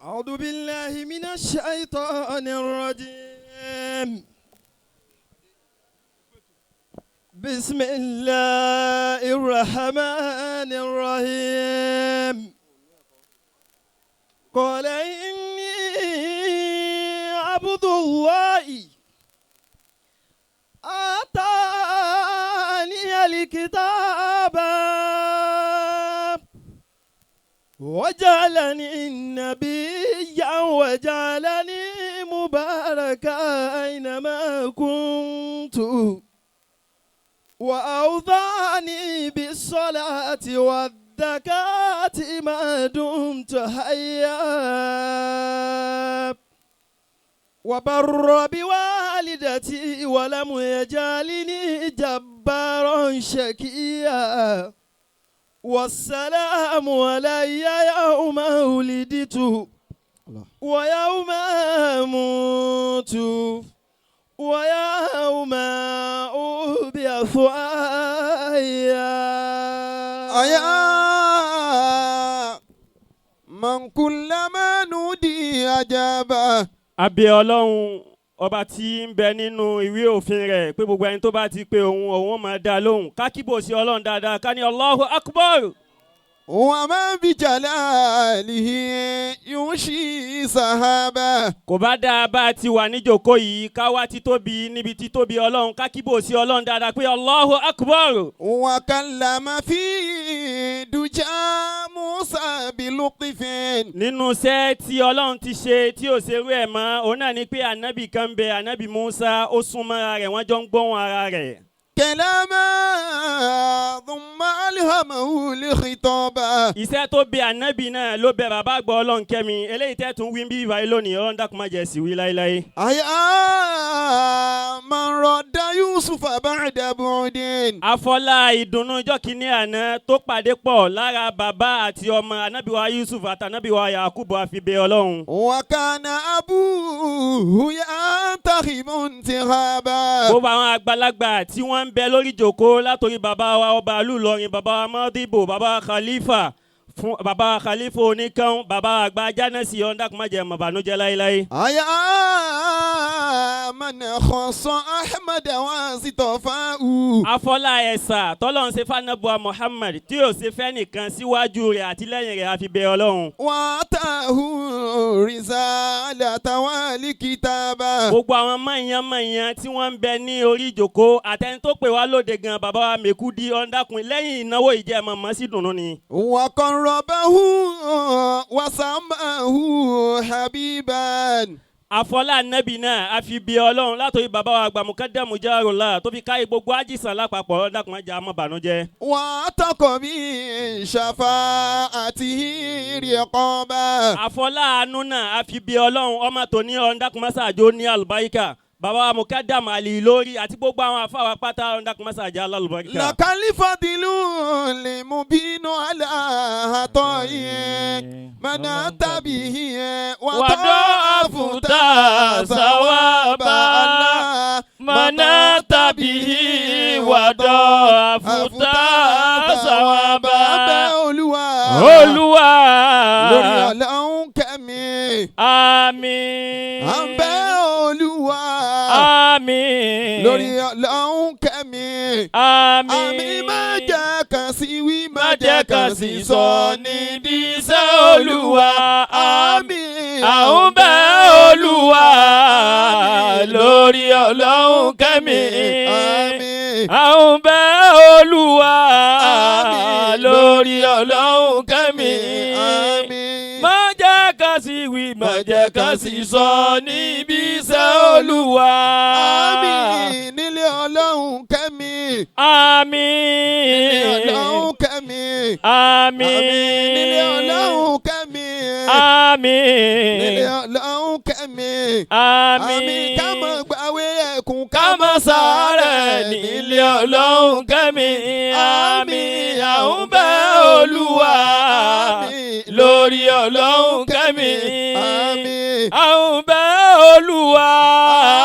أعوذ بالله من الشيطان الرجيم. بسم الله الرحمن الرحيم. قال إني عبد الله آتاني الكتاب وجعلني نبيا وجعلني مباركا أينما كنت وأوصاني بالصلاة والزكاة ما دمت حيا وبر بوالدتي ولم يجعلني جبارا شقيا والسلام علي يوم ولدت ويوم أموت ويوم أبعث حيا. أيا من كلما نودي أجاب. Abẹ́ Ọlọ́run ọba tí ń bẹ nínú ìwé òfin rẹ̀ pé gbogbo ẹni tó bá ti pe òun, òun ó máa dá lóhùn. Ká kíbò sí Ọlọ́run dáadáa, ká ní Allahu Akbar. ومن بجلاله ينشي سحابا. Kò bá dáa bá a ti wà níjòkó yìí, ká wá títóbi níbi títóbi Ọlọ́run, ká kíbò sí Ọlọ́run dáadáa pé Allahu Akbar. وكلم في دجى موسى بلطف. Nínú iṣẹ́ tí Ọlọ́run ti ṣe tí ò ṣerú ẹ̀ mọ́, òun náà ni pé ànábì kan ń bẹ, ànábì Musa, ó súnmọ́ ara rẹ̀, wọ́n jọ ń gbóhùn ara rẹ̀. كلاما ثم ألهمه لخطابا. Iṣẹ́ tó bẹ ànábì náà ló bẹ bàbá àgbà Ọlọ́run kẹ́mi. Eléyìí tẹ́ tún wí bí ìbáyé lónìí, Ọlọ́run dákun má jẹ́ sì wí láéláé. أيا من رد يوسف بعد بعد. Afọlá ìdùnnú ọjọ́ kìíní àná tó pàdé pọ̀ lára bàbá àti ọmọ, ànábì wa Yusuf àti ànábì wa Yakubu, àfibẹ Ọlọ́run. وكان أبوه ينتخب انتخابا. Gbogbo àwọn àgbàlagbà tí wọ́n ń bẹ lórí ìjòkó, látòrí bàbá wa ọba Alúlọrin, bàbá wa Mọ́dìbò, bàbá wa Khalifa fún bàbá wa Khalifa oníkan, bàbá àgbà Jánẹ́sì, ọ̀ndàkùnmájẹ mọ̀bànújẹ́ láéláé. أيا من خص أحمد واصطفاه. Afọlá ẹ̀sà tọ́lọ́run ṣe fanabuwa Muhammad tí yóò ṣe fẹ́ nìkan síwájú rẹ̀ àti lẹ́yìn rẹ̀, àfi bẹ Ọlọ́run. وآتاه رسالة والكتابة. Gbogbo àwọn mọ̀nyán mọ̀nyán tí wọ́n ń bẹ ní orí ìjòkó, àtẹni tó pè wá lóde gan, bàbá wa Mẹ́kúdí, ọ̀ndàkùn lẹ́yìn ìnáwó ìjẹ́ mọ̀mọ́ sí dùnú ni. وقربه وسماه حبيبا. Àfọlá nẹ́bì náà àfi bí Ọlọ́run, látòrí bàbá wa àgbà Mukadamu Jarula tó fi káyé gbogbo ajísàn lápapọ̀, ọ̀ndàkùn ẹja mọ̀ bànújẹ́. وأعتق بشفاعته رقابا. Àfọlá àánú náà àfi bí Ọlọ́run, ọmọ tòní, ọ̀ndàkùn mọ́sàájó ní àlùbáríkà, bàbá wa Mukadamu àlì lórí àti gbogbo àwọn afáwa pátá, ọ̀ndàkùn mọ́sàájá alálùbáríkà. لك الفضل المبين على عطائه منعت به وضعفت ثوابا منعت به وضعفت ثوابا. Abẹ́ Olúwa. Olúwa. Lórí Ọlọ́run kẹ́mi. Àmín. À ń bẹ́ Olúwa. Àmín. Lórí Ọlọ́run kẹ́mi. Àmín. Àmín, má jẹ́ kàn sí wí, má má jẹ́ jẹ́ kàn kàn sí sí sọ sọ nídìí iṣẹ́ Olúwa. Àmín. À ń bẹ Olúwa lórí Ọlọ́run kẹ́mi. Àmín. À ń bẹ Olúwa Àmín. lórí Ọlọ́run kẹ́mi. Àmín. Má jẹ́ ká sì wí, má jẹ́ ká sì sọ níbi iṣẹ́ Olúwa. Àmín, nílé Ọlọ́run kẹ́mi. Àmín. Nílé Ọlọ́run kẹ́mi. Àmín. Nílé Ọlọ́run kẹ́mi. Àmín. Nílé Ọlọ́run kẹ́mi. Àmín. Àmín, ká má gbàwé ẹkùn, ká má sáré nílé Ọlọ́run kẹ́mi. Àmín, à ń bẹ Olúwa Àmín. lórí Ọlọ́run kẹ́mi. Àmín. À ń bẹ Olúwa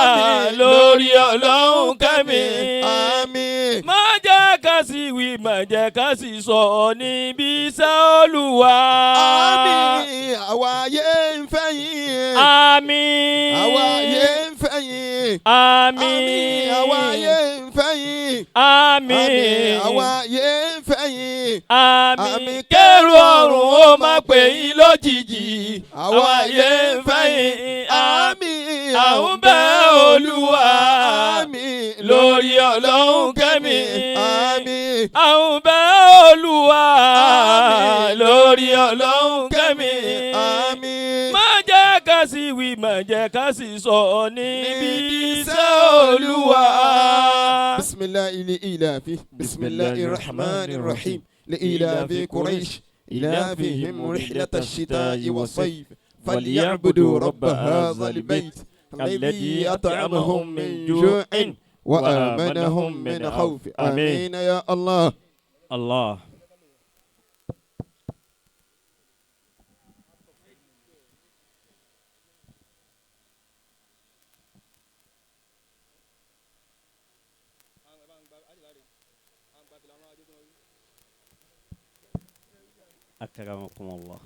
Àmín. lórí Ọlọ́run kẹ́mi. Àmín. Má jẹ́ ká sì sì wí, má jẹ́ ká sì sọ níbi iṣẹ́ Olúwa. Àmín. Àwa yé ń fẹ́ yín. Àmín. Àwa yé ń fẹ́ yín. Àmín. Àmín. Àwa yé ń fẹ́ yín. Àmín. Àmín. Àwa yé ń fẹ́ yín. Àmín. Àmín. Kẹ́rù ọ̀run ó má pè yín lójijì. Àwa yé ń fẹ́ yín. Àmín. Àmín. À ń bẹ̀ Olúwa. Àmín. Lórí Ọlọ́run kẹ́mi. Àmín. À ń bẹ̀ Olúwa. Àmín. Lórí Ọlọ́run kẹ́mi. Àmín. Má jẹ́ ká sì wí, má jẹ́ ká sì sọ níbi iṣẹ́ Olúwa. بسم الله لإيلاف بسم الله الرحمن الرحيم لإيلاف قريش إيلافهم رحلة الشتاء والصيف فليعبدوا رب هذا البيت الذي أطعمهم من جوع وآمنهم من خوف. آمين يا الله. Allah. Akramakum Allah.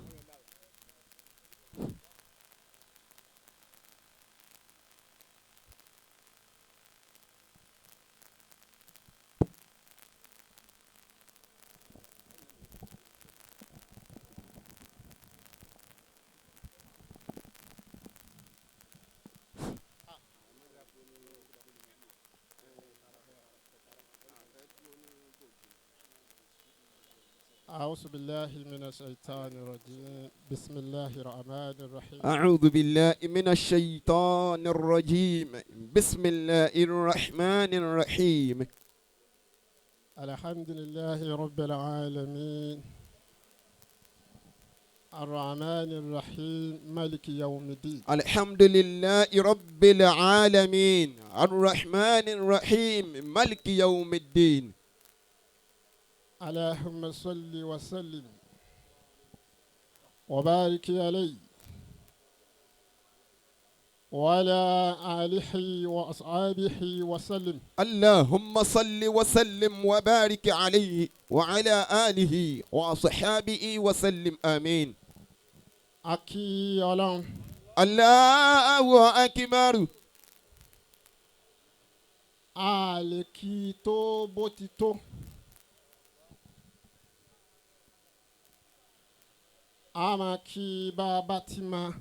أعوذ بالله من الشيطان الرجيم. بسم الله الرحمن الرحيم. أعوذ بالله من الشيطان الرجيم. بسم الله الرحمن الرحيم. الحمد لله رب العالمين الرحمن الرحيم مالك يوم الدين. الحمد لله رب العالمين الرحمن الرحيم مالك يوم الدين. اللهم صل وسلم وبارك عليه وعلى آله وأصحابه وسلم. اللهم صل وسلم وبارك عليه وعلى آله وأصحابه وسلم. آمين. A kí Ọlọ́run. الله أكبر. A lè kí tó bó ti tó. A máa kí bá a bá ti máa.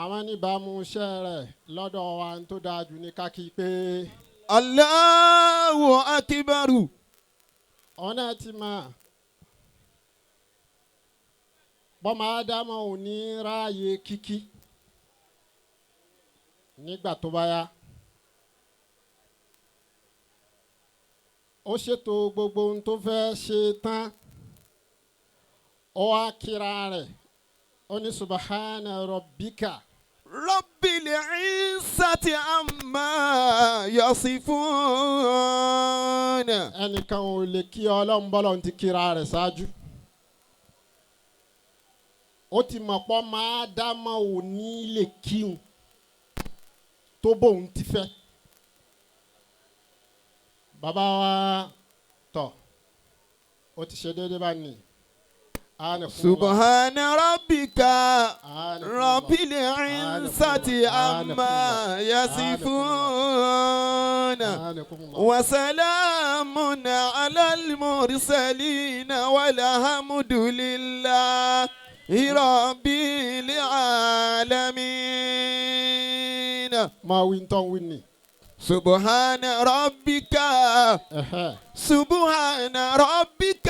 Àwọn níbàámu iṣẹ́ rẹ̀ lọ́dọ̀ wa ń tó dáa jù ní ká kí pé الله أكبر. Ọ̀nà ti máa bọ́mọ ádámọ̀ ò ní ráàyè kíkí nígbà tó bá yá. Ó ṣètò gbogbo ohun tó fẹ́ ṣe tán, ó wá kíra rẹ̀, ó ní subahana rabbika. رب العزة عما يصفون. Ẹnìkan ò lè kí Ọlọ́run bọ́lọ́run ti kíra rẹ̀ ṣáájú. Ó ti mọ̀ pọ́ máa dámọ̀ ò ní lè kíhun tó bóun ti fẹ́. Bàbá wa tọ̀, ó ti ṣe déédéé bá ní. سبحان ربك رب العزة عما يصفون وسلام على المرسلين والحمد لله رب العالمين. Máa wí tán wí ni. سبحان ربك Ẹ̀hẹ́, سبحان ربك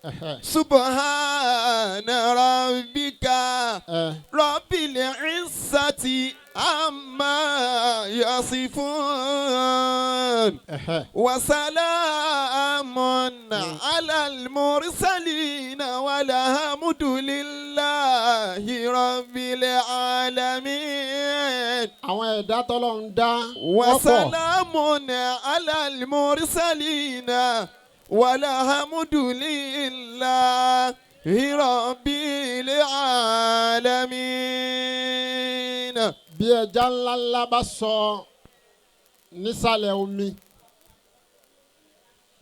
ẹ̀hẹ́, سبحان ربك ẹ̀. رب العزة عما يصفون Ẹ̀hẹ́. وسلام على المرسلين والحمد لله رب العالمين. Àwọn ẹ̀dá tọ́lọ́run dá wọ́n pọ̀. وسلام على المرسلين والحمد لله رب العالمين. Bí ẹja ńláńlá bá sọ nísàlẹ̀ omi,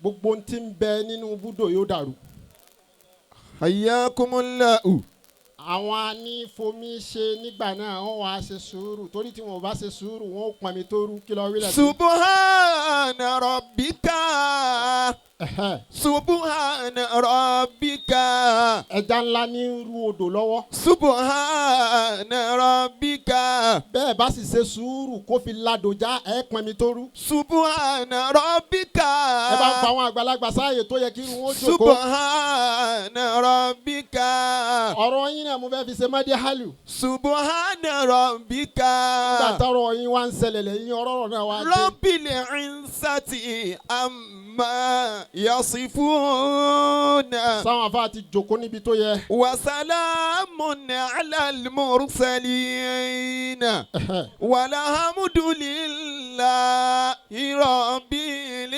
Gbogbo ohun tí ń bẹ nínú búdò yóò dàrú. Hayyakumullahu. Àwọn anífomi ṣe nígbà náà wọ́n wá ṣe sùúrù, torí tí wọn ò bá ṣe sùúrù, wọn ò pọnmi tó rú. Kí lọ wí lẹ́sìn. Subhana rabbika. Subhana rabbika. Ẹja ńlá ní ń rú odò lọ́wọ́. Subhana rabbika. Bẹ́ẹ̀ bá sì ṣe sùúrù kó fi ládòjá, ẹ̀ pọnmi tó rú. Subhana rabbika. Ẹ bá ń fa àwọn àgbàlagbà sáàyè tó yẹ kí irun ó jókòó. Subhana rabbika. Ọ̀rọ̀ yín náà mo fẹ́ fi ṣe mọ́dé hálù. Subhana rabbika. Nígbà tọ́rọ̀ yín wá ń ṣẹlẹ̀ lẹ́yìn ọ̀rọ̀ náà wá dé. Rabbil izzati amma yasifuna. Sáwọn afa ti jókòó níbi tó yẹ. Wa salamun ala al-mursalin. Walhamdulillahi rabbil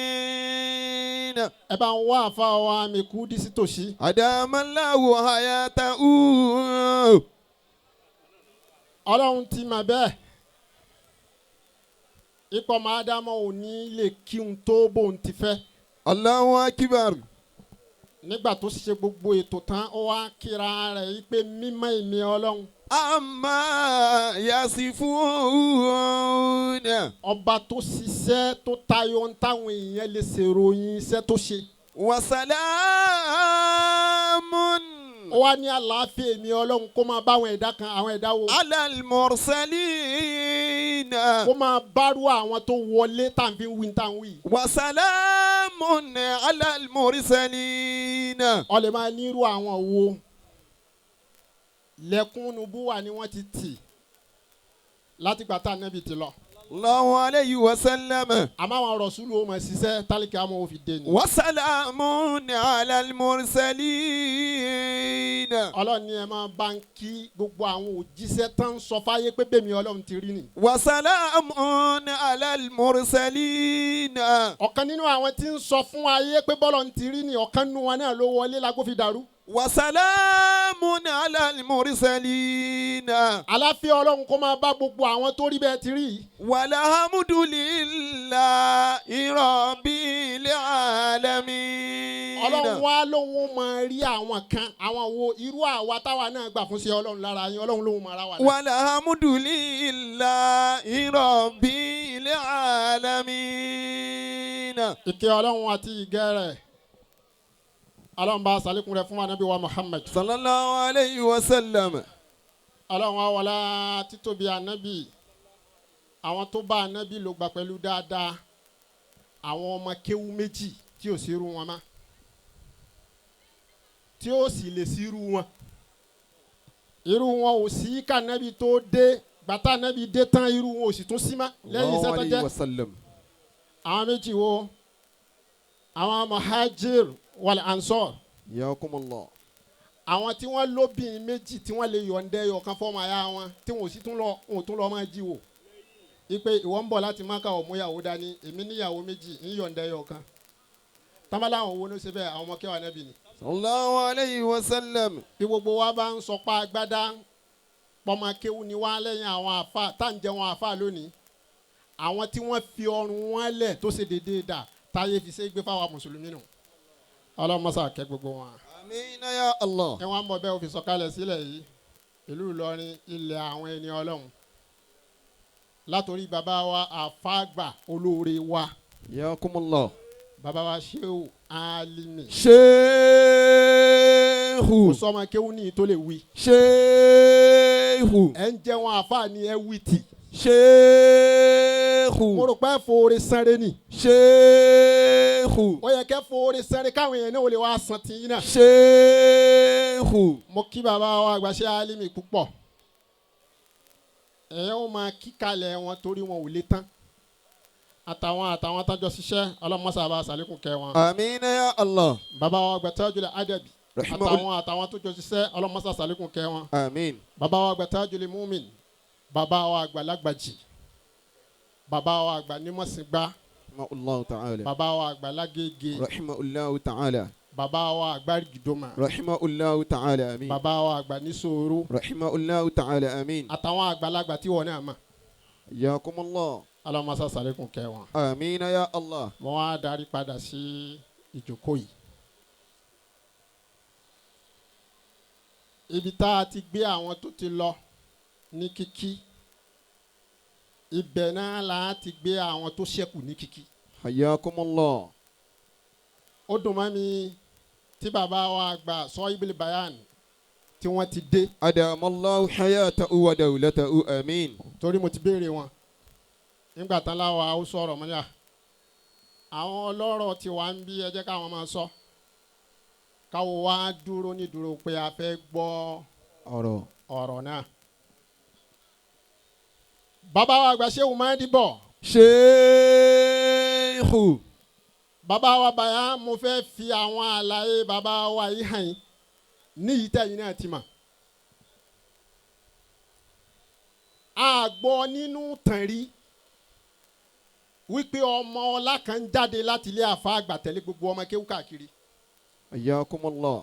alamin. Ẹ bá ń wá àfa wa mi kú dísí tòsí. Adamallahu hayatahu. Ọlọ́run ti mà bẹ́ẹ̀. Ipò máa dámọ̀ ò ní lè kí n tó bóun ti fẹ́. Allahu akbar. Nígbà tó ṣe gbogbo ètò tán, ó wá kíra rẹ̀ yí pé mímọ́ ìmí Ọlọ́run. Amma yasifuna. Ọba tó ṣiṣẹ́ tó tayọ ń táwọn èèyàn lè ṣèròyìn iṣẹ́ tó ṣe. Wasalamun. Ó wá ní àlàáfíà èmi Ọlọ́run kó máa bá àwọn ẹ̀dá kan, àwọn ẹ̀dá wo. Ala al-mursalin. Kó máa bárú àwọn tó wọlé tá à ń fi wí tá à ń wí. Wasalamun ala al-mursalin. Ó lè máa nírú àwọn wo lẹ́kùn nubúwà ni wọ́n ti tì látìgbà tá ànábì ti lọ. Allahu alayhi wa sallam. Àmọ́ àwọn rọ̀ṣúlù ó máa ṣiṣẹ́ tálíkì àmọ́ ó fi dé ni. Wasalamun ala al-mursalin. Ọlọ́run ní ẹ máa bá ń kí gbogbo àwọn òjíṣẹ́ tán ń sọ fáyé pé bẹ́ẹ̀ mi Ọlọ́run ti rí ni. Wasalamun ala al-mursalin. Ọ̀kan nínú àwọn tí ń sọ fún ayé pé bọ́lọ̀ ti rí ni, ọ̀kan nínú wọn náà ló wọlé lágó fi dàrú. Wasalamun ala al-mursalin. Àlàáfíà Ọlọ́run kó máa bá gbogbo àwọn tó rí bẹ́ẹ̀ ti rí yìí. Walhamdulillahi rabbil alamin. Ọlọ́run wá lóun ó máa rí àwọn kan, àwọn wo? Irú àwa táwa náà gbà fún sí Ọlọ́run lára yín, Ọlọ́run lóun máa ra wa náà. Walhamdulillahi rabbil alamin. Ìkẹ́ Ọlọ́run àti ìgẹ́ rẹ̀, Ọlọ́run bá sàlékún rẹ̀ fún Ànábì wa Muhammad. Sallallahu alayhi wa sallam. Ọlọ́run wa wọlá títóbi Ànábì, àwọn tó bá Ànábì lò gbà pẹ̀lú dáadáa, àwọn ọmọ kéwú méjì tí ò sí irú wọn mọ́, tí ó sì lè sí irú wọn, irú wọn ò sí kànábì tó dé. Gbàtà Ànábì dé tán, irú wọn ò sì tún sí mọ́ lẹ́yìn iṣẹ́ tó jẹ́. Wa sallam. Àwọn méjì wo? Àwọn muhajir wal ansor. Yakumullah. Àwọn tí wọ́n lóbìnrin méjì tí wọ́n lè yọ̀ǹdẹ́ ọ̀kan fọ́mọ aya wọn, tí wọ́n ò sì tún lọ, wọn ò tún lọ máa jí wò ipe ìwọ ń bọ̀ láti Mákà, ọ̀múyàwó dání, èmi níyàwó méjì, ń yọ̀ǹdẹ́ ọ̀kan tábàláwọn wo ló ṣe bẹ́ẹ̀? Àwọn ọmọ kẹwàá nẹ́bì ni. Sallallahu alayhi wa sallam. Bí gbogbo wa bá ń sọ pa agbádá pọmọkéwu ni wá lẹ́yìn àwọn àfa tá à ń jẹun àfa lónìí, àwọn tí wọ́n fi ọrùn wọn lẹ̀ tó ṣe déédéé dà táyé fi ṣe é gbé fáwọn mùsùlùmí nù. Ọlọ́mọṣà kẹ́ gbogbo wọn. Amina ya Allah. Ẹ wọ́n mọ̀ bẹ́ẹ̀ ó fi sọ̀kalẹ̀ sílẹ̀ yìí, ìlú Ìlọrin, ilẹ̀ àwọn ẹni Ọlọ́run, látòrí bàbá wa àfàgbà olóore wa. Yakumullah. Bàbá wa Shehu Alimi. Shehu. Kò sọmọ kéwú ní tó lè wí. Shehu. Ẹ ń jẹun àfa ni ẹ wí tì. Shehu. Mo rò pé ẹ fòore sanre ni. Shehu. Ó yẹ kẹ́ fòore sanre káwọn èèyàn náà ò lè wá san tì yín náà. Shehu. Mo kí bàbá wa àgbà Shehu Alimi púpọ̀. Ẹ̀yẹ́ ó máa kíkalẹ̀ wọn torí wọn ò lè tán. Àtàwọn tájọ ṣiṣẹ́, ọlọ́mọṣà bá ṣàlékún kẹ́ wọn. Amina ya Allah. Bàbá wa àgbà Tajul Adabi. Rahimahul- Àtàwọn tó jọ ṣiṣẹ́, ọlọ́mọṣà ṣàlékún kẹ́ wọn. Amin. Bàbá wa àgbà Tajul Mumin, bàbá wa àgbà Lágbàjì, bàbá wa àgbà Nímọ̀sìngbà, Rahimahullahu ta'ala. bàbá wa àgbà Lágége, Rahimahullahu ta'ala. bàbá wa àgbà Gìdómà, Rahimahullahu ta'ala. Amin. bàbá wa àgbà Nísòro, Rahimahullahu ta'ala. Amin. àtàwọn àgbàlagbà tí wọn náà mọ̀. Yakumullah. Alamasa sàlékún kẹwọn. Amina ya Allah. Mo wá darí padà sí ìjókòó yìí. Ibi tá a ti gbé àwọn tó ti lọ ní kíkí, ibẹ̀ náà la ti gbé àwọn tó ṣẹ́kù ní kíkí. Hayyakumullah. Ó dùn mọ́ mi tí bàbá wa àgbà Sahibul Bayan tí wọ́n ti dé. Adamallahu hayatahu wa dawlatahu amin. Torí mo ti béèrè wọn nígbà tán láwa ó sọ̀rọ̀ mọ́ níyà àwọn ọlọ́rọ̀ tí wà ń bí, ẹ jẹ́ káwọn máa sọ, káwọn wá dúró ní dúró pé a fẹ́ gbọ́ ọ̀rọ̀ náà. Bàbá wa àgbà Shehu Madibo. Sheikhu. Bàbá wa Bàyá, mo fẹ́ fi àwọn àlàyé bàbá wa yìí hàn yín ní yìí tẹ̀yìn náà ti mà. A gbọ́ nínú tàn rí wípé ọmọ ọlá kan jáde láti ilé àfa àgbà tẹ̀lé gbogbo ọmọ kéwú káàkiri. Hayyakumullah.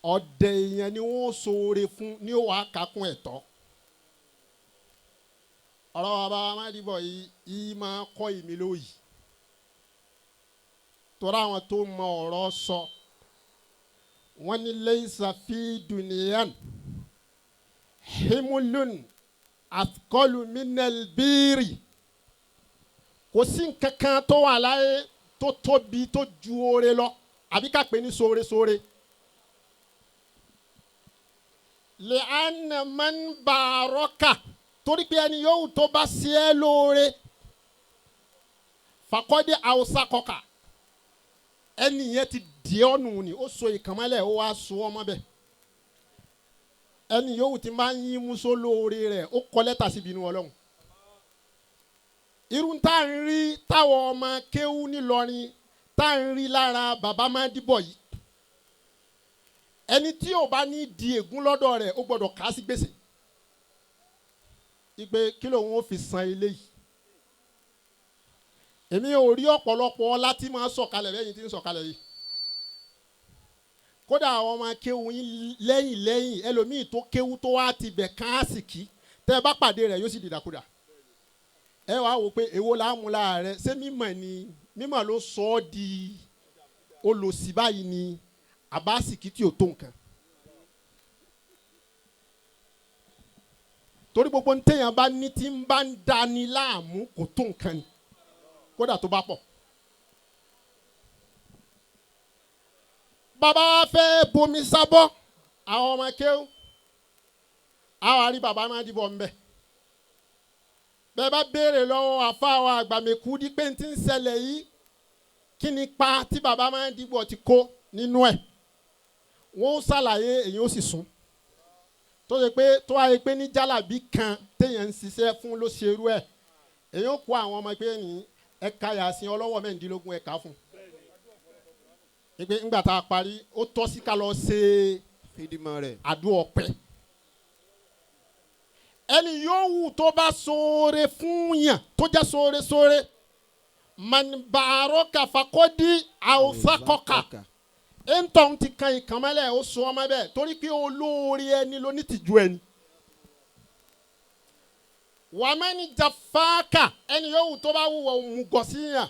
Ọ̀dẹ̀ èèyàn ni wọ́n ṣoore fún ní ó wàá kakún ẹ̀tọ́. Ọ̀rọ̀ bàbá wa Madibo yìí máa kọ́ ìmí lóyìí. Torí àwọn tó mọ ọ̀rọ̀ sọ, wọ́n ní laysa fi duniyan himulun athqalu minal biri. Kò sí nǹkan kan tó wà láyé tó tóbi tó ju oore lọ, àbí ká pè ní sóore sóore. Lè anna man baraka, torí pé ẹni yòówù tó bá ṣe é lóore, fàkọ́dé àwòsàkọ́kà, ẹni yẹn ti di ọ́nù ni ó so ìkànmọ́lẹ̀, ó wá so ọmọ bẹ́ẹ̀. Ẹni yòówù ti máa ń yín muso lóore rẹ̀, ó kọ lẹ́tà síbi inú Ọlọ́run. Irun tá à ń rí táwọn ọmọ kéwú nílọrin tá à ń rí lára bàbá Madibo yìí, ẹni tí ò bá ní di ègún lọ́dọ̀ rẹ̀, ó gbọ́dọ̀ kà á sí gbèsè ìpè kí lòun ó fi san eléyìí. Èmi ò rí ọ̀pọ̀lọpọ̀ ọlá tí máa sọ̀kalẹ̀ lẹ́yìn tí ń sọ̀kalẹ̀ yìí. Kódà àwọn ọmọ kéwú yín lẹ́yìn lẹ́yìn, ẹlòmíì tó kéwú tó wá ti bẹ̀ káàsìkí, tẹ́ ẹ bá pàdé rẹ̀ yóò sì dìdàkudà. Ẹ wàá wò pé èwo là ń mú lára rẹ, ṣé mímọ̀ ni mímọ̀ ló sọ ọ́ di olòṣì báyìí ni àbáṣìkí tí ò tó nǹkan. Torí gbogbo ní téèyàn bá ní tí ń bá ń dani láàmú kò tó nǹkan ni, kódà tó bá pọ̀. Bàbá wa fẹ́ bomi sábọ́ àwọn ọmọ kéwú, àwọn àrí bàbá Madibo ń bẹ̀. Bẹ́ẹ̀ bá béèrè lọ́wọ́ àfa wa àgbàmẹ̀kú di pé n ti ń ṣẹlẹ̀ yìí, kí ni pa tí bàbá Madibo ti kó nínú ẹ̀, wọ́n ó ṣàlàyé, èyí ó sì sùn. Tó ṣe pé tó wáyé pé ní jálàbí kan téèyàn ń ṣiṣẹ́ fún ló ṣerú ẹ̀, èyí ó kó àwọn ọmọ pé ní ẹ̀ka yàsín ọlọ́wọ́ mẹ́rìndínlógún ẹ̀ka fún un. Pé ńgbà tá a parí, ó tọ́ sí ká lọ ṣe àdó ọ̀pẹ. Ẹni yòówù tó bá ṣoore fún yàn tó jẹ́ ṣoore ṣoore, manbaraka fakọ́dí àwòsàkọ́kà, ẹ̀ńtọ́ ti kan ìkànmọ́lẹ̀, ó so ọmọ bẹ́ẹ̀ torí pé olóore ẹni ló ní tìjú ẹni. Wàmẹ́ni jafáàkà, ẹni yòówù tó bá wùwọ̀ òmùgọ̀ sí yàn,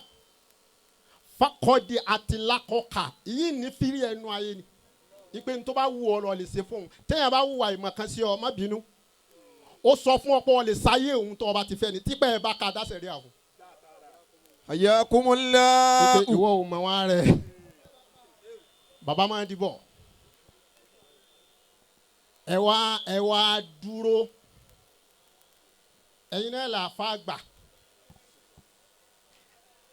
fakọ́dí àtìlákọ́kà, yìí ní fírí ẹnu ayé ni ìpè ní tó bá wù ọ lọ lè ṣe fóun. Téèyàn bá wùwà ìmọ̀ kan sí ọ, má bínú, ó sọ fún ọ pé ọ lè sáyé òun tó ọba ti fẹ́ ni típẹ́ ẹ bá ka dáṣẹ̀ rí àwọn. Hayyakumullah. Ìwọ ò mọ̀ wá rẹ̀ bàbá Madibo, ẹ wá dúró, ẹ̀yin náà là fa gbà,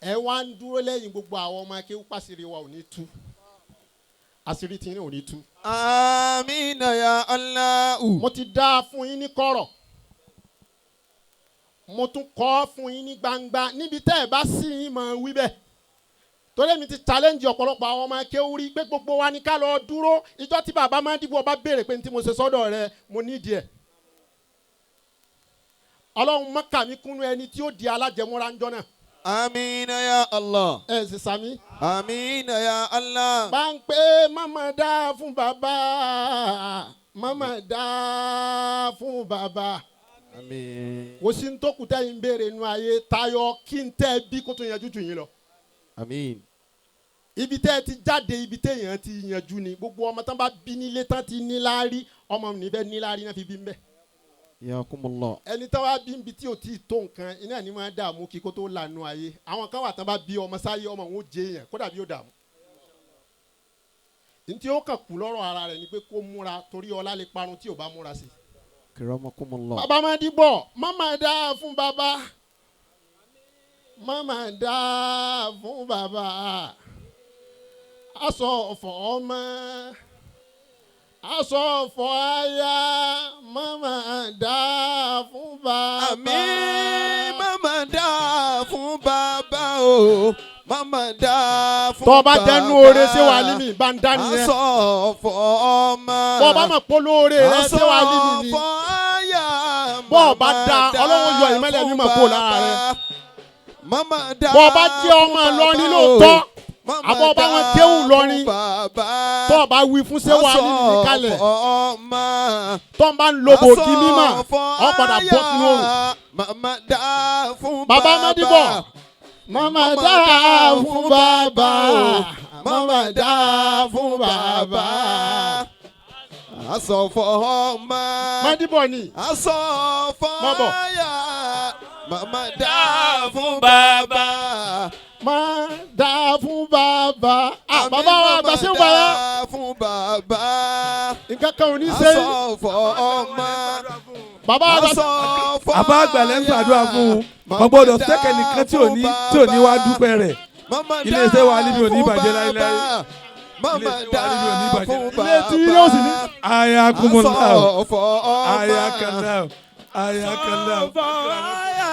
ẹ wá ń dúró lẹ́yìn gbogbo àwọn ọmọ akéwú, pàṣírí wa ò ní tú, àṣírí tí ò ní tú. Amina ya Allah. Mo ti dá a fún yín ní kọ̀rọ̀, mo tún kọ́ fún yín ní gbangba, níbi tẹ́ ẹ bá sí yín mọ̀ wí bẹ́ẹ̀. Torí èmi ti challenge ọ̀pọ̀lọpọ̀ àwọn ọmọ akéwú rí pé gbogbo wa ní ká lọ dúró ìjọ tí bàbá Madibo bá béèrè pé ní tí mo ṣe sọ́dọ̀ rẹ, mo nídìí ẹ̀. Ọlọ́run mọ́kà mi kúnú ẹni tí ó di alájẹmọ́ra ń jọ náà. Amina ya Allah. Ẹ sì sàmí. Amina ya Allah. Bá ń pé mama dá fún bàbá, mama dá fún bàbá. Àmín. Kò sí ní tó kù tẹ́yìn ń béèrè inú ayé tayọ kí n tẹ́ bí kó tó yanjú jù yín lọ. Àmín. Ibi tẹ́ ẹ ti jáde, ibi téèyàn ti yanjú ni. Gbogbo ọmọ tán bá bí nílé tán ti níláárí, ọmọ mi fẹ́ níláárí náà fi bí ń bẹ́ẹ̀. Yakumullah. Ẹni tán wá bí níbi tí ò tí ì tó nǹkan iná ni máa dààmú kí kó tó lànà ayé. Àwọn kan wà tán bá bí ọmọ sáyé, ọmọ òun ó jẹ èèyàn kódà bí ó dààmú. Ntí ó kàn kú lọ́rọ̀ ara rẹ̀ ni pé kó múra, torí ọlá lè parun tí ò bá múra sí. Kiramakumullah. Bàbá máa dìbò, má dáa fún bàbá, má dáa fún bàbá, aṣọ ọ̀fọ̀ ọmọ, aṣọ ọ̀fọ̀ aya, má dáa fún bàbá. Àmín. Mama dáa fún bàbá o. Mama dáa fún tọ́ bá bàbá. dẹnu oore ṣé wàá límì bá ń dá nìyẹn. Aṣọ ọ̀fọ̀ ọmọ. Bọ́ bá mọ̀ polóore rẹ ṣé wàá límì ni. Aṣọ ọ̀fọ̀ aya. Bọ́ bá da, Ọlọ́run yọ ìmọ́lẹ̀ mímọ́ kúrò lára rẹ. Mama dáa Bọ́ bá jẹ́ ọmọ fún Ìlọrin bàbá o. lóòótọ́, Mama àbọ̀ bá wọn dáa kéwù fún lọrin, bàbá. tọ́ bá wí fún ṣé wàá límì ní kalẹ̀, Aṣọ ọ̀fọ̀ ọmọ. tọ́ bá ń lo bògì mímọ́, ọ padà bọ́ sínú òrùn. Mama dáa fún Bàbá bàbá. Mádìbọ̀, mama dáa fún bàbá, mama dáa fún bàbá. Aṣọ ọ̀fọ̀ ọmọ. Mádìbọ̀ ni. Aṣọ ọ̀fọ̀ Má bọ̀. aya. Mama dáa fún bàbá. Má dáa fún bàbá. Ah, bàbá wa àgbà ṣé ń bàbá. dáa fún bàbá. Nǹkan kan ò ní ṣe. Aṣọ ọ̀fọ̀ ọmọ. Bàbá wa àgbà. Aṣọ ọ̀fọ̀ Àbá àgbàlẹ̀ ń ṣàdúrà fún un. Mama Kò gbọ́dọ̀ dáa sẹ́kẹ̀ nìkan tí ò ní fún tí ò ní wá bàbá. dúpẹ́ rẹ̀. Mama Ilé-iṣẹ́ wa níbi ò ní fún bàjẹ́ láíláí. bàbá. Mama Ilé-iṣẹ́ wa níbi ò ní dáa bàjẹ́. fún bàbá. Ilé tí yóò sì ní. Ayakumullah. Aṣọ ọ̀fọ̀ ọmọ. Ayakallah. Ayakallah. Fọwọ́yà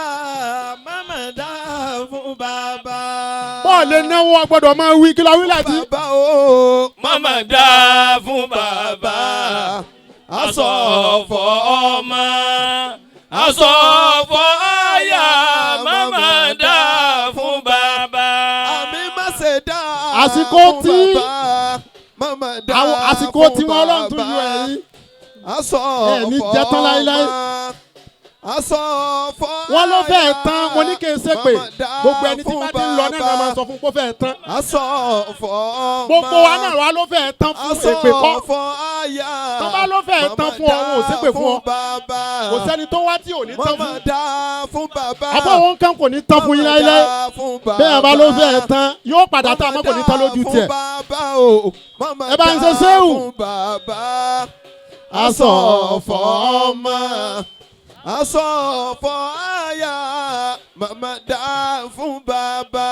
mama dáa fún bàbá. Bọ́ọ̀lù náwó gbọ́dọ̀ máa wí kí la wí láti. Bàbá o. Mama dáa fún bàbá. Aṣọ ọ̀fọ̀ ọmọ, aṣọ ọ̀fọ̀ aya, mama dáa fún bàbá. Àmì má ṣe dáa Àsìkò fún tí- bàbá. Mama dáa Àwọn àsìkò fún tí wọ́n Ọlọ́run tún yọ bàbá. ẹ̀yìn. Aṣọ Ẹ ní ọ̀fọ̀ jẹ́ tán láíláí. ọmọ. Aṣọ ọ̀fọ̀ Wọ́n ló fẹ́ẹ̀ aya. tán, mo ní kí n ṣe pé Mama dáa gbogbo ẹni tí fún bá ti ń lọ náà ni a máa sọ fún pé ó fẹ́ẹ̀ tán. Aṣọ ọ̀fọ̀ ọmọ. Gbogbo wa náà wá ló fẹ́ẹ̀ tán fún Aṣọ èpè kọ́. ọ̀fọ̀ aya. Tán bá ló fẹ́ẹ̀ tán fún ọ, wọn ò ṣépè fún ọ. Mama dáa fún bàbá. Kò sẹ́ni tó wá tí ò ní tán Mama fún. dáa fún bàbá. Àbọ̀ òun kan kò ní tán fún yín Mama láíláí. dáa fún bàbá. Bẹ́ẹ̀ bá ló fẹ́ẹ̀ tán, yóò padà tán àmọ́ kò ní tán lójú tiẹ̀. Mama dáa fún bàbá o. Mama Ẹ bá ń ṣe dáa séwù. fún bàbá. Aṣọ ọ̀fọ̀ ọmọ. Aṣọ ọ̀fọ̀ aya. Mama dáa fún bàbá.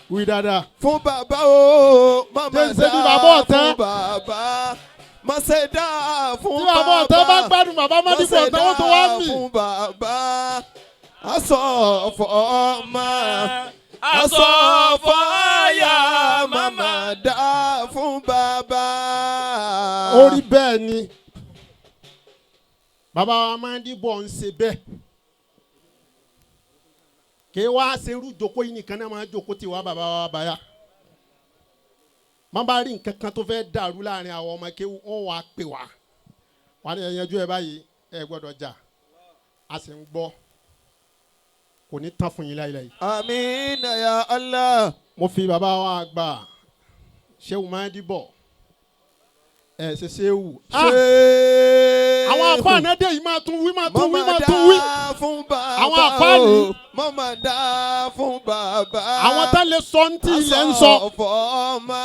Wí dáadáa. Fún bàbá o. Mama Jẹ́ ń ṣe bí dáa bàbá ọ̀tẹ́. fún bàbá. Má ṣe dáa fún Tí bàbá. bàbá ọ̀tẹ́ bá gbádùn bàbá Mádìbọ̀ ọ̀tẹ́ ó tó wá mì. Fún bàbá. Aṣọ ọ̀fọ̀ ọmọ. Aṣọ ọ̀fọ̀ aya, mama. Mama dáa fún bàbá. Ó rí bẹ́ẹ̀ ni. Bàbá wa Mádìbọ̀ ń ṣe bẹ́ẹ̀. Kì í wá ṣerú jòkó yìí nìkan náà máa jòkó tí wá bàbá wa báyà. Má bá rí nǹkan kan tó fẹ́ dàrú láàrin àwọn ọmọ kéwú, wọ́n wàá pè wá. Wọ́n á ní ẹ̀yẹ́jú ẹ báyìí, ẹ gbọ́dọ̀ jà. A sì ń gbọ́. Kò ní tán fún yín láíláí. Àmín ya Allah. Mo fi bàbá wa àgbà Ṣéwù Mádìbọ̀ ẹ ṣe Ṣéwù. Ah! Ṣé Àwọn àfáàná dé yìí máa tún wí, máa tún wí, Mama máa tún wí. dáa fún bàbá Àwọn àfáàní. o. Mama dáa fún bàbá. Àwọn tán lè sọ ní tí ilẹ̀ ń sọ. Aṣọ ọ̀fọ̀ ọmọ.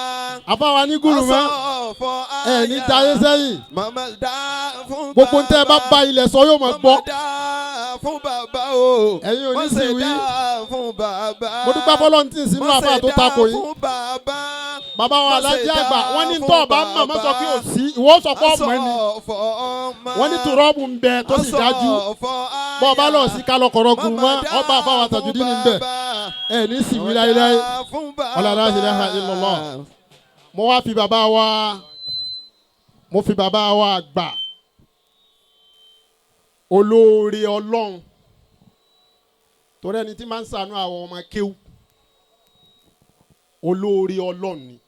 Àfáwa ní gùrù mọ́. Aṣọ ọ̀fọ̀ aya. Ẹ ní jayé sẹ́yìn. Mama dáa fún bàbá. Gbogbo ń tẹ́ ẹ bá bá ilẹ̀ sọ yóò máa gbọ́. Mama dáa fún bàbá o. Ẹ̀yin ò ní Má sì ṣe wí. dáa fún bàbá. Mo dúpẹ́ fọlọ́run tí ń sinú Má àfáà ṣe tó takò dáa yín. fún bàbá. Bàbá wa Má ṣe Alájí àgbà dáa wọ́n ní fún tọ́ ọba mọ̀ mọ́ sọ pé ò sí ìwọ sọ pé ọmọ ẹni. Aṣọ ọ̀fọ̀ ọmọ. Wọ́n ní tùrọ́ọ̀bù ń bẹ tó sì dájú. Aṣọ ọ̀fọ̀ aya. Bọ́ ọba lọ sí kálọ̀kọ̀rọ̀ gùn mọ́ Mama dáa ọba àfáwà fún Tajudeen ń bẹ. bàbá. Ẹ ní sì wí láéláé. Dáa fún bàbá. Ọlá la ilaha illallah. Mo wá fi bàbá wa, mo fi bàbá wa àgbà olóore Ọlọ́run, torí ẹni tí máa ń ṣàánú àwọn ọmọ kéwú olóore Ọlọ́run ni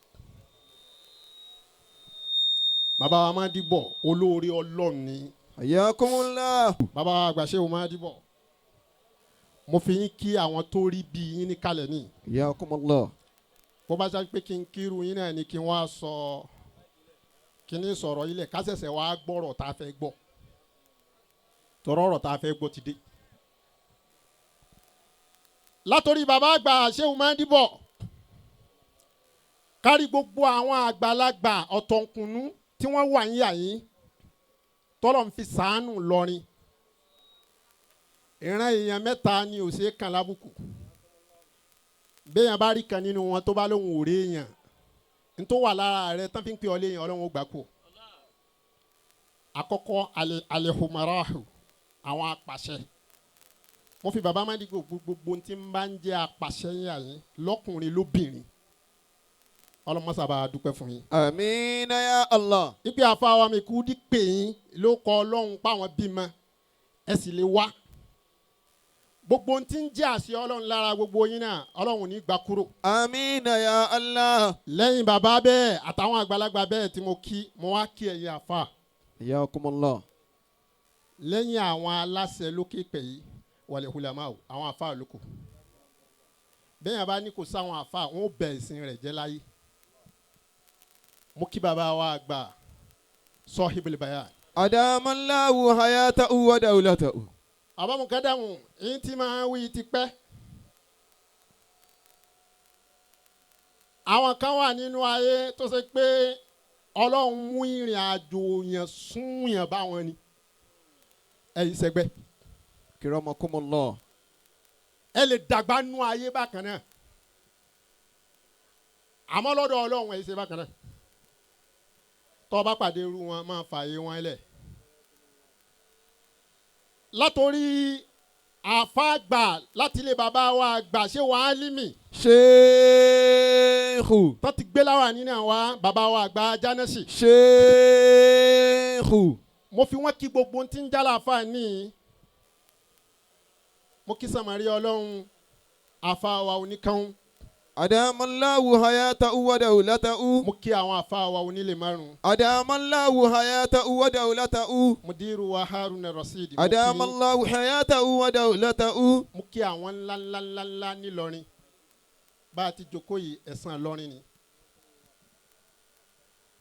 bàbá wa Mádìbọ̀, olóore Ọlọ́run ni. Ayakumullah. Bàbá wa àgbà Ṣéhù Mádìbọ̀, mo fi yín kí àwọn tó rí bí yín ní kalẹ̀ ní. Ayakumullah. Bó bá ṣe pé kí n kírun yín náà ni kí wọ́n á sọ kí ní sọ̀rọ̀ ilẹ̀ ká ṣẹ̀ṣẹ̀ wá gbọ́rọ̀ tá a fẹ́ gbọ́, tọ̀rọ̀ ọ̀rọ̀ tá a fẹ́ gbọ́ ti dé. Látòrí bàbá àgbà Ṣéhù Mádìbọ̀ kárí gbogbo àwọn àgbàlagbà ọ̀tọ̀kùnú tí wọ́n wà ń yà yín tọ́lọ̀ ń fi sàánù lọ́rin. Ìran èèyàn mẹ́ta ni ò ṣeé kan lábùkù. Béèyàn bá rí kan nínú wọn tó bá lóun ò rí èèyàn n tó wà lára rẹ tán fi ń pè ọ́ léèyàn, Ọlọ́run ó gbà kú. Àkọ́kọ́, alehumarahu, àwọn apàṣẹ. Mo fi bàbá Mádìgbò gbogbo tí ń bá ń jẹ́ apàṣẹ yín àyín lọ́kùnrin lóbìnrin, ọlọ́mọsábà dúpẹ́ fún yín. Amina ya Allah. Ipe àfàwọn mi kú dí pè yín ló kọ Ọlọ́run páwọn bímọ ẹ sì lè wá. Gbogbo ohun tí ń jẹ́ àṣẹ Ọlọ́run lára gbogbo yín náà, Ọlọ́run ní gbà kúrò. Amina ya Allah. Lẹ́yìn bàbá bẹ́ẹ̀ àtàwọn àgbàlagbà bẹ́ẹ̀ tí mo kí, mo wá kí ẹ̀yin àfà. Ayakumullah. Lẹ́yìn àwọn aláṣẹ lókè pẹ̀ yìí, wàlẹ̀ hùlàmáwò, àwọn àfà lóko. Bẹ́ẹ̀ yẹn bá ní kò sáwọn àfà, wọn ò bẹ̀ ìsìn rẹ̀ jẹ́ láyé. Mo kí bàbá wa àgbà Sahibul Bayan. Adamallahu hayatahu wa dawlatahu. Àbámukẹ́dàmù yín tí máa ń wí ti pẹ́. Àwọn kan wà nínú ayé tó ṣe pé Ọlọ́run mú ìrìn àjò yẹn sún yẹn báwọn ni. Ẹ̀yin sẹ́gbẹ́. Kiramakumullah. Ẹ lè dàgbà nú ayé bákan náà. Àmọ́ lọ́dọ̀ Ọlọ́run ẹ̀yin ṣe bákan náà. Tó bá pàdé irú wọn, máa fààyè wọn lẹ̀. Látòrí àfàgbà láti ilé bàbá wa àgbà ṣé wàá límì. Sheikhu. Tó ti gbé láwà nínú àwa bàbá wa àgbà Jánẹ́sì. Sheikhu. Mo fi wọ́n kí gbogbo ohun tí ń jálá àfa ní. Mo kí Sàmárì Ọlọ́run àfa wa oníkan. Adamallahu hayatahu wa dawlatahu. Mo kí àwọn àfa wa onílé márùn. Adamallahu hayatahu wa dawlatahu. Mudiru wa Haruna Rasidi. Adamallahu hayatahu wa dawlatahu. Mo kí àwọn ńlá ńlá ńlá ńlá nílọrin. Bá a ti jókòó yìí, ẹ̀sán lọ́rin ni.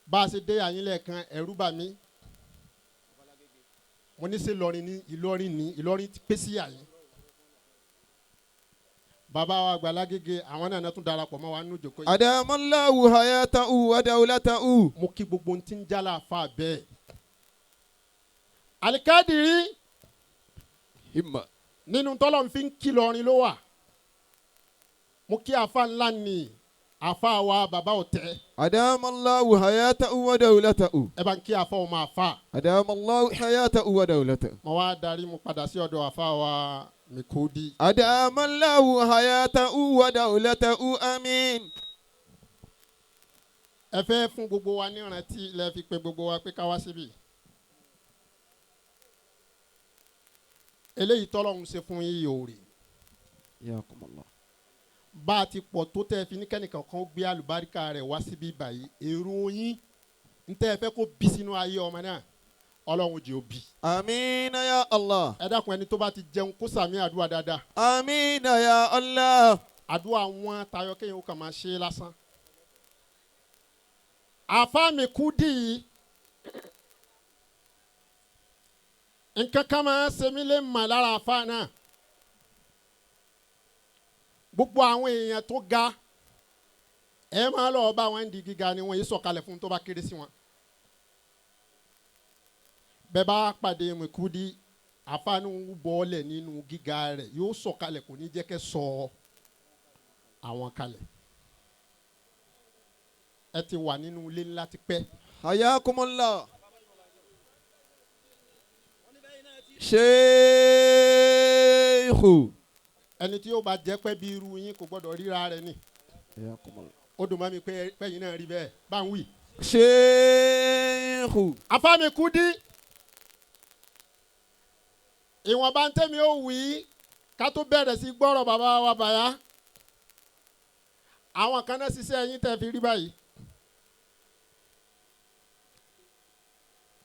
Bá a ṣe dé àyín lẹ́ẹ̀kan, ẹ̀rú bà mí. Mo ní ṣe lọrin ní Ìlọrin ní Ìlọrin ti pé sí àyín. Bàbá wa àgbà Lágége, àwọn náà tún darapọ̀ mọ́ wa nínú ìjókòó yìí. Adamallahu hayatahu wa dawlatahu. Mo kí gbogbo ohun tí ń jálá àfa bẹ́ẹ̀. Alikadiri Himma. nínú tọ́lọ̀ ń fi ń kí lọrin ló wà. Mo kí àfa ńlá ni àfa wa bàbá ọ̀tẹ́. Adamallahu hayatahu wa dawlatahu. Ẹ bá ń kí àfa ọmọ àfa. Adamallahu hayatahu wa dawlatahu. Mo wá darí mo padà sí ọ̀dọ̀ àfa wa Mikudi. Adamallahu hayatahu wa dawlatahu amin. Ẹ fẹ́ fún gbogbo wa nírántí lẹ fi pe gbogbo wa pé ká wá síbí. Eléyìí tọ́lọ́hún ṣe fún yín yòó rè. Yakumullah. Bá a ti pọ̀ tó tẹ́ fi ní kẹ́nìkan kan gbé àlùbáríkà rẹ̀ wá síbí báyìí, èrò yín ń tẹ́ ẹ fẹ́ kó bí sínú ayé ọmọ náà, Ọlọ́run jẹ́ òbí. Amina ya Allah. Ẹ dákun, ẹni tó bá ti jẹun kó sàmì àdúrà dáadáa. Amina ya Allah. Àdúrà wọn tayọ kéèyàn ó kàn máa ṣe é lásán. Àfa mi kú dì í. Nǹkan kan máa ń ṣe mí lè mà lára àfa náà. Gbogbo àwọn èèyàn tó ga, ẹ máa lọ bá wọn di gíga ni wọn yìí sọ̀kalẹ̀ fún tó bá kéré sí wọn. Bẹ́ẹ̀ bá pàdé Mùkúdí, àfáànù bọ́ọ̀lẹ̀ nínú gíga rẹ̀ yóò sọ̀kalẹ̀, kò ní jẹ́ kẹ́ sọ àwọn kalẹ̀. Ẹ ti wà nínú ilé ńlá ti pẹ́. Hayakumullah. Sheikhu. Ẹni tí yóò bá jẹ́ pẹ́ bí irú yín kò gbọ́dọ̀ ríra rẹ̀ ni. Hayakumullah. Ó dùn mọ́ mi pé pẹ́yìn náà rí bẹ́ẹ̀ bá ń wí. Sheikhu. Àfáàmì Kúdí, ìwọ̀nba ń tẹ́mi ó wí ká tó bẹ̀rẹ̀ sí gbọ́rọ̀ bàbá wa bàyá. Àwọn kan náà ṣiṣẹ́ yín tẹ́ fi rí báyìí.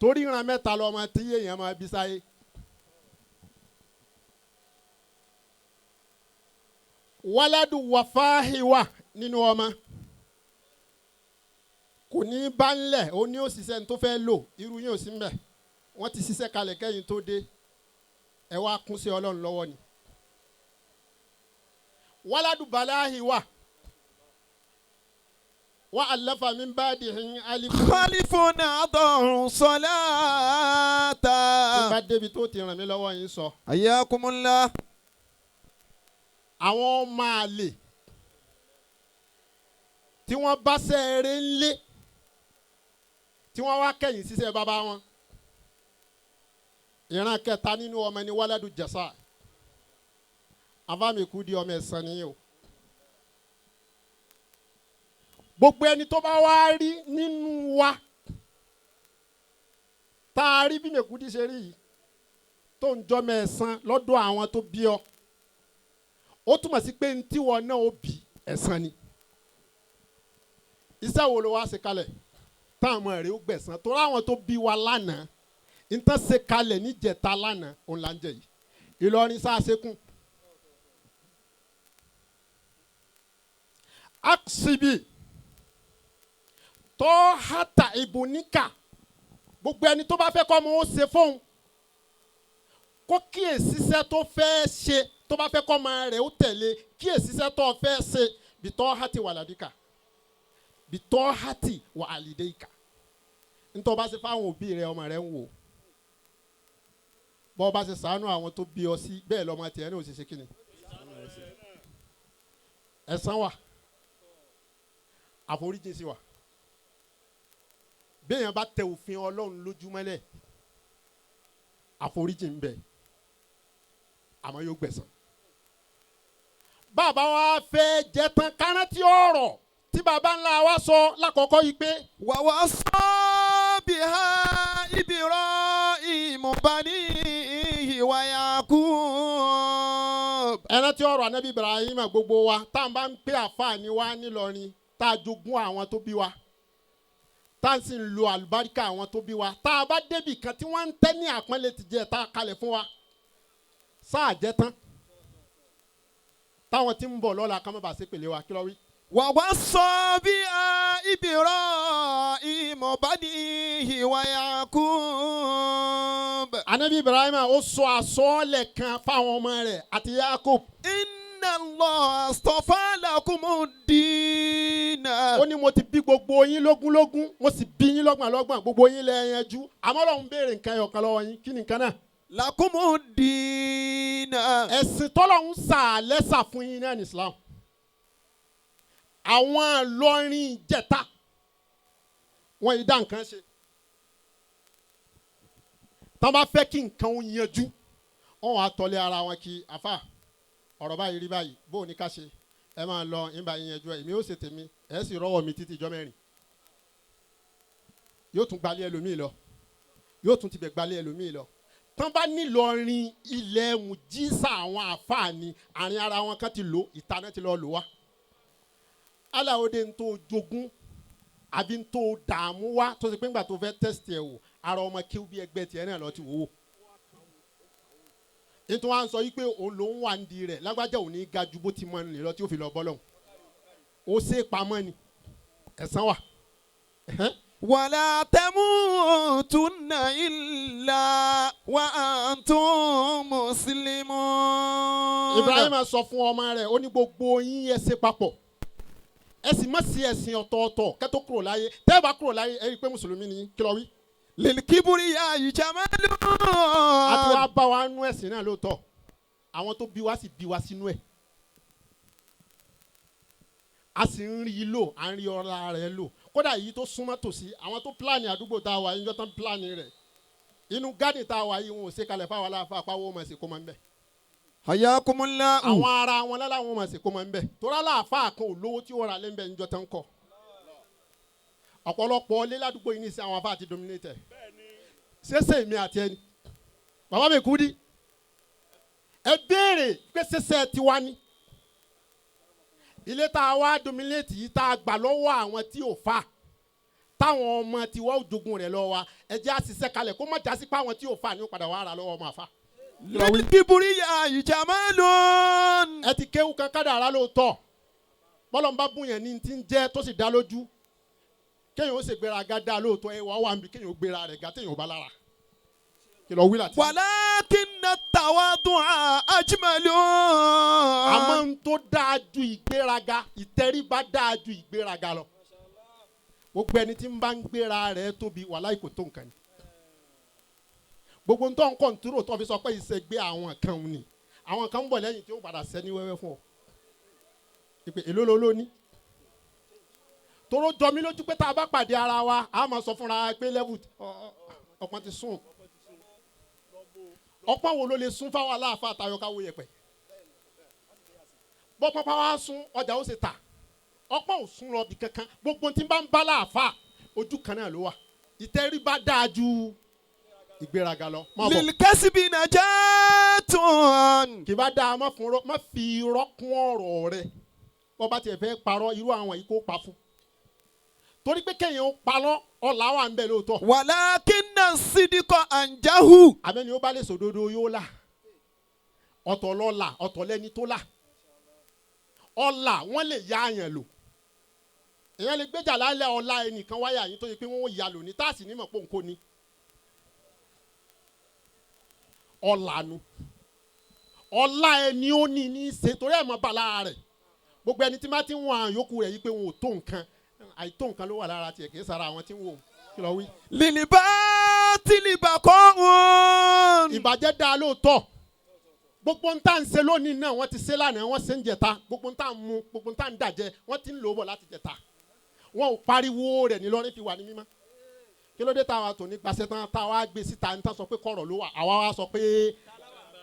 Torí ìran mẹ́ta lọ́mọ tí èèyàn máa bí sáyé. Wáládù wàfáhìwà nínú ọmọ kò ní bá ń lẹ̀, ó ní òṣìṣẹ́ tó fẹ́ lò, irú yín ò sí mbẹ̀. Wọ́n ti ṣiṣẹ́ kalẹ̀ kẹ́yìn tó dé, ẹ wá kún sí Ọlọ́run lọ́wọ́ ni. Wáládù bàláhìwà wà àlàfà mi bá dìhín alifu. Khalifun adọ̀rùn sọláàtà. Tí n bá débi tó ti ràn mí lọ́wọ́ yín sọ. Ayakumullah. Àwọn ọmọ àlè tí wọ́n bá sẹ́ẹ̀rẹ́ ńlé tí wọ́n wá kẹ́yìn síṣẹ́ bàbá wọn. Ìran kẹta nínú ọmọ ni wáládù jẹ̀sà. Àfàmìkú di ọmọ ẹ̀sán nìyẹn o. Gbogbo ẹni tó bá wá rí nínú wa tá a rí bí Mèkúdí ṣe rí yìí tó ń jọmọ ẹ̀san lọ́dọ̀ àwọn tó bí ọ, ó túmọ̀ sí pé ntí wọn náà ó bí ẹ̀san ni. Iṣẹ́ wo ló wá ṣe kalẹ̀ táwọn ọmọ rẹ̀ ó gbẹ̀san? Torí àwọn tó bí wa lánàá ntàn ṣe kalẹ̀ níjẹta lánàá òun là ń jẹ yìí. Ìlọrin sáà ṣekún. Aksibi tọ́hátà ìbùníkà, gbogbo ẹni tó bá fẹ́ kọ́ ọmọ ó ṣe fóun kó kíyèsíṣẹ́ tó fẹ́ ṣe, tó bá fẹ́ kọ́ ọmọ rẹ̀ ó tẹ̀lé, kíyèsíṣẹ́ tó fẹ́ ṣe bí tọ́hátì wà ládìkà bí tọ́hátì wà àlìdéìkà. Ntọ́ bá ṣe fáwọn òbí rẹ̀ ọmọ rẹ̀ ń wò, bọ́ bá ṣe sàánú àwọn tó bí ọ sí bẹ́ẹ̀ lọ́mọ tiẹ̀ ní òṣìṣẹ́ kìnnì ẹ̀san wà, àforíjì sí wà. Béèyàn bá tẹ òfin Ọlọ́run lójúmọ́lẹ̀, àforíjì ń bẹ, àmọ́ yóò gbẹ̀san. Bàbá wa fẹ́ jẹ́ tán kárántí ọ̀rọ̀ tí bàbá ńlá wa sọ lákọ̀ọ́kọ́ yìí pé Wàwá sọ bí ha Ibrahim banihi wa Yakub. Ẹrántí ọ̀rọ̀ Anabi Ibrahim. Gbogbo wa tá à ń bá ń pè àfààní wa nílọrin, tá a jogún àwọn tó bí wa, tá a sì ń lo àlùbáríkà àwọn tó bí wa, tá a bá débì kan tí wọ́n ń tẹ́ ní àpọ́nlé ti jẹ́ tá a kalẹ̀ fún wa sáà jẹ́ tán, táwọn tí ń bọ̀ lọ́la ká má bàa ṣépèlé wa, kí ló wí. Wàwá sọ bí ha Ibrahim banihi wa Yakub. Anabi Ibrahim ó sọ àsọọ́lẹ̀ kan fáwọn ọmọ rẹ̀ àti Yakub. Inna Allah astafa lakumu dina. Ó ní mo ti bí gbogbo yín lógúnlógún, mo sì bí yín lọ́gbọ̀nlọ́gbọ̀n, gbogbo yín lẹ yanjú, àmọ́ Ọlọ́run béèrè nǹkan ẹyọkan lọ́wọ́ yín. Kí ni nǹkan náà? Lakumu dina. Ẹ̀sìn tọ́lọ́run sà lẹ́sà fún yín náà ní Islam. Àwọn Ìlọrin ìjẹta wọn yìí dá nǹkan ṣe tọ́ bá fẹ́ kí nǹkan ó yanjú, wọn wàá tọ́lé ara wọn kí àfà ọ̀rọ̀ báyìí rí báyìí, bó o ní ká ṣe, ẹ máa lọ ìbá yín yanjú ẹ, èmi ó ṣe tèmi, ẹ sì rọ́wọ́ mi títí ijọ́ mẹ́rin. Yóò tún gbalé ẹlòmíì lọ, yóò tún tibẹ̀ gbalé ẹlòmíì lọ. Tán bá nílọrin ilẹ̀ mùjísà àwọn àfààní àárín ara wọn kan ti lò, ìtaná ti lọ lò wá. Aláwòde ń tó jogún àbí ń tó dààmú wá tó ṣe pé ńgbà tó fẹ́ tẹ́sítì ẹ̀ wò, ara ọmọ kíw bí ẹgbẹ́ tiẹ̀ náà lọ ti wò ó. Nítorí wọn sọ yìí pé òun ló ń wà ń di rẹ̀ lágbájá, òun ní ga ju bó ti mọ nílò lọ tí ó fi lọ bọ́ lọ́hùn. Ó ṣe é pamọ́ ni ẹ̀san wà. Wala tamutunna illa wa antum muslimun. Ibrahim sọ fún ọmọ rẹ̀, ó ní gbogbo yín ẹ ṣe papọ̀, ẹ sì má sí ẹ̀sìn ọ̀tọ̀ọ̀tọ̀ kẹ́tó kúrò láyé. Tẹ́ ẹ bá kúrò láyé, ẹ rí i pé mùsùlùmí ni kí ló wí. Lil kibriya jamalun. Àti wàá bá wa nú ẹ̀sìn náà lóòótọ́, àwọn tó bí wa sì bí wa sínú ẹ̀, a sì ń rí i lò, à ń rí ọlá rẹ̀ lò. Kódà èyí tó súnmọ́ tòsí, àwọn tó pílánì àdúgbò tá a wà yìí, ń jọ́ tán pílánì rẹ̀, inú gádìn tá a wà yìí, wọn ò ṣe kalẹ̀ fáwọn aláfa àpáwọ́ ọmọ ẹ̀sìn kó máa ń bẹ̀. Hayakumullahu. Àwọn ara wọn láláwọn ọmọ ẹ̀sìn kó máa ń bẹ̀, torí aláàfáà kan ò lówó tí ó ra lé ń bẹ̀ ń jọ́ tán kọ́. Ọ̀pọ̀lọpọ̀ ilé ládùúgbò yìí ní sí àwọn afá àti dominate ṣẹṣẹ mi àti ẹni bàbá mi kú di ẹ béèrè pé ṣẹṣẹ tiwa ni ilé tá a wá dominate yìí tá a gbà lọ́wọ́ àwọn tí ò fa Táwọn ọmọ tiwa ó jogun rẹ̀ lọ wa, ẹ jẹ́ àṣìṣe kalẹ̀ kó má jásí pé àwọn tí ò fa ni ó padà wà rà lọ́wọ́ ọmọ àfa. للكبرياء جمال. Ẹ ti kéwú kan kádàrá lóòótọ́, bọ́lọ̀ ń bá bùn yẹn ní ti ń jẹ́ tó sì dá lójú, kéèyàn ó sì gbéraga dá lóòótọ́. Ẹ wà wà níbi kéèyàn ó gbéra rẹ̀ ga téèyàn ó bá lára kí lọ wí láti. ولكن التواضع أجمل. Àmọ́ ń tó dáa ju ìgbéraga, ìtẹríba dáa ju ìgbéraga lọ. Gbogbo ẹni tí ń bá ń gbéra rẹ̀ tóbi, wàláhì kò tó nǹkan ni. Gbogbo ń tọ́ ń kọ̀ǹtúrò tó fi sọ pé ìṣègbè àwọn kan ni àwọn kan ń bọ̀ lẹ́yìn tí ó padà sẹ́ni wẹ́wẹ́ fún ọ ìpè èló ló ló ní. Toró jọ mí lójú pé tá a bá pàdé ara wa, a máa sọ fúnra wa pé level ọpọ́n ti sùn. Ọpọ́n wo ló lè sún fáwọn aláàfáà tayọ káwó yẹpẹ̀? Bọ́pọ́n pa wá sún ọjà ó ṣe tà, ọpọ́n ò sún lọ bí kankan. Gbogbo tí ń bá ń bá láàfáà, ojú kan náà ló wà. Ìtẹríba dáa ju ìgbéraga lọ. Má bọ̀. للكسب نجاة. Kì bá dáa, má fún rọ, má fi irọ́ kún ọ̀rọ̀ rẹ. Bọ́ bá tiẹ̀ fẹ́ parọ́, irú àwọn yìí kó pa fún, torí pé kéèyàn ó parọ́, ọ̀là wà ń bẹ lóòótọ́. ولكن الصدق أنجه. Àmẹ́ni ó bá lè sòdodo yóò là. Ọ̀tọ̀ lọ́la, ọ̀tọ̀ lẹ́ni tó là. Ọ̀là wọ́n lè ya àyàn lò, èèyàn lè gbéjà lálẹ́ ọ̀la ẹnìkan wáyà yín tó yẹ pé wọ́n ó ya lò ní táàsì nímọ̀ pé òǹkó ni ọ̀là nu. Ọ̀la ẹni ó ní ní í ṣe torí ẹ̀ mọ́ bá lára rẹ̀. Gbogbo ẹni tí má ti ń wọn àwọn yòókù rẹ̀ yìí pé wọn ò tó nǹkan, àìtó nǹkan ló wà lára tiẹ̀, kì í sara àwọn tí ń wò ó. Kí lọ wí? للباطل بقاء. Ìbàjẹ́ dáa lóòótọ́. Gbogbo ń tà ń ṣe lónìí náà, wọ́n ti ṣe lánàá, wọ́n ṣe ń jẹta. Gbogbo ń tà ń mu, gbogbo ń tà ń dàjẹ́, wọ́n ti ń lò ó bọ̀ láti jẹta. Wọn ò pariwo rẹ̀ nílọrin fi wà ní mímọ́. Kí ló dé táwa tò ní gbaṣẹ́ tán, táwa gbé síta ń tán sọ pé kọ̀rọ̀ ló wà, àwa wá sọ pé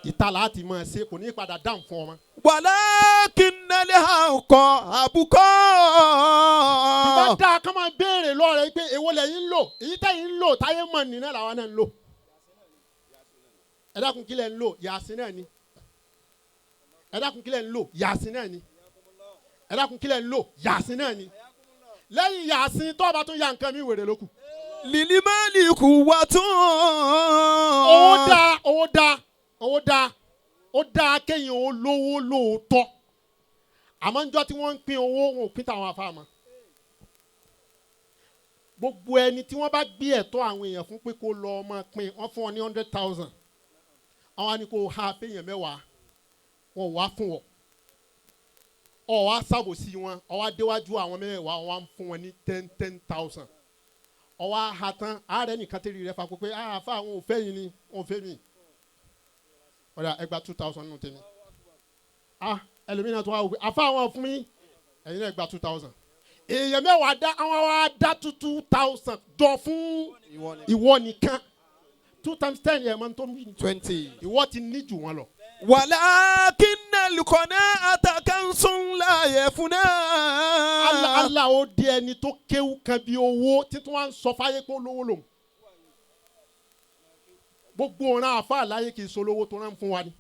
ìta láti máa ṣe, kò ní padà dáhùn fún ọmọ. ولكن الحق أبقى. Ìbá dáa ká máa béèrè lọ́rẹ̀ pé èwo lẹ́yìn ń lò, èyí tẹ̀yìn ń lò táyé mọ̀ nínú làwa náà ń lò. Ẹ dákun, kí lẹ̀ ń lò? Yàsín náà ni. Ẹ dákun, kí lẹ̀ ń lò? Yàsín náà ni. Ẹ dákun, kí lẹ̀ ń lò? Yàsín náà ni. Lẹ́yìn Yàsín, tó o bá tún ya nǹkan mi, wèrè lókù. للمال قوة. Owó dáa, owó dáa, owó dáa. Ó dáa kéèyàn ó lówó lóòótọ́, àmọ́ njọ́ tí wọ́n ń pín owó, wọn ò pín táwọn afáàmọ́. Gbogbo ẹni tí wọ́n bá gbé ẹ̀tọ́ àwọn èèyàn fún pé kó lọ ọmọ pín, wọ́n fún ọ ní 100,000, àwọn á ní kó ha fẹ́yàn 10, wọn ò wá fún ọ, ọ wá ṣàbòsí wọn, ọ wá déwájú àwọn mẹ́wàá, ọ wá ń fún wọn ní ten ten thousand, ọ wá ha tán. Ààrẹ nìkan tẹ́lẹ̀ rẹ fa pé àáfà àwọn ò fẹ́ yín ni, wọn ò fẹ́ mi. Ọ̀dà, ẹgbàá 2,000 nínú tèmi. Ah, ẹlòmíràn tó wá wò pé àfa àwọn fún mi, ẹ̀yin náà gba 2,000. Èèyàn 10 dá, àwọn wá dá 2,000 jọ fún ìwọ nìkan. Two times ten yẹn máa ń tó ń 20. Ìwọ ti ní jù wọn lọ. ولكن القناعة كنز لا يفنى. Allah Allah, ó di ẹni tó kéwú kan bí owó títún wá ń sọ fáyé pé olówó lòun. Gbogbo ọ̀ràn àfa àláyé kì í so lówó tó rán fún wa ni.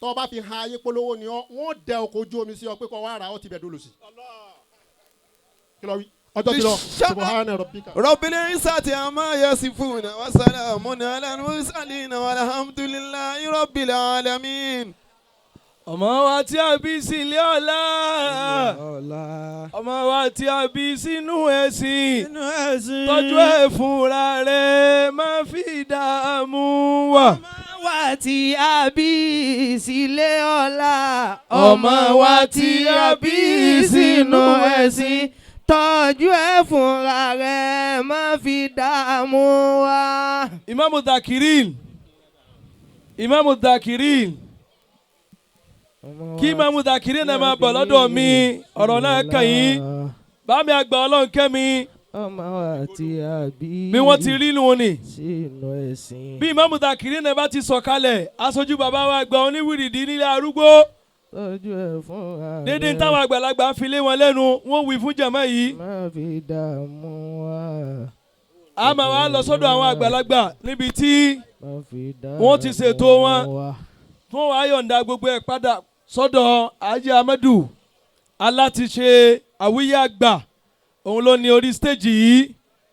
Tọ́ ọ bá fi han ayé polówó ni ọ, wọ́n dẹ ọkọ̀ ojú omi sí ọ pé kọ́ wá ra ọ ti bẹ̀ dolo sí. Kí ló wí? Ọjọ́ ti lọ. سبحان ربك. رب العزة عما يصفون وسلام على المرسلين والحمد لله رب العالمين. Ọmọ wa tí a bí sílé ọlá, ọmọ wa tí a bí sínú ẹ̀sìn, tọ́jú ẹ̀ fúnra rẹ̀, má fi dààmú wà. Ọmọ wa tí a bí sílé ọlá, Ọmọ wa tí a bí sínú ẹ̀sìn, tọ́jú ẹ̀ fúnra rẹ̀, má fi dààmú wa. Imamu Dakirin, Imamu Dakirin, kí Imamu Dakirin náà máa bọ̀ lọ́dọ̀ mi, ọ̀rọ̀ náà kàn yín. Bámi àgbà, Ọlọ́run kẹ́mi. Ọmọ wa tí a bí Bí wọ́n ti rí nù ni. sínú ẹ̀sìn, Bí Imamu Dakirin náà bá ti sọ̀kalẹ̀, aṣojú bàbá wa àgbà oníwìrìdì nílé arúgbó, tọ́jú ẹ̀ fúnra rẹ̀, dédé táwọn àgbàlagbà fi lé wọn lẹ́nu, wọ́n wí fún jàmá yìí. Má fi dààmú wa. A máa wá lọ sọ́dọ̀ àwọn àgbàlagbà níbi tí Má fi dààmú wọ́n ti ṣètò wọn. wa. Fún wa yọ̀ǹda gbogbo ẹ̀ padà sọ́dọ̀ Ajé Amadu alátiṣe àwíyé àgbà. Òun ló ní orí stage yìí.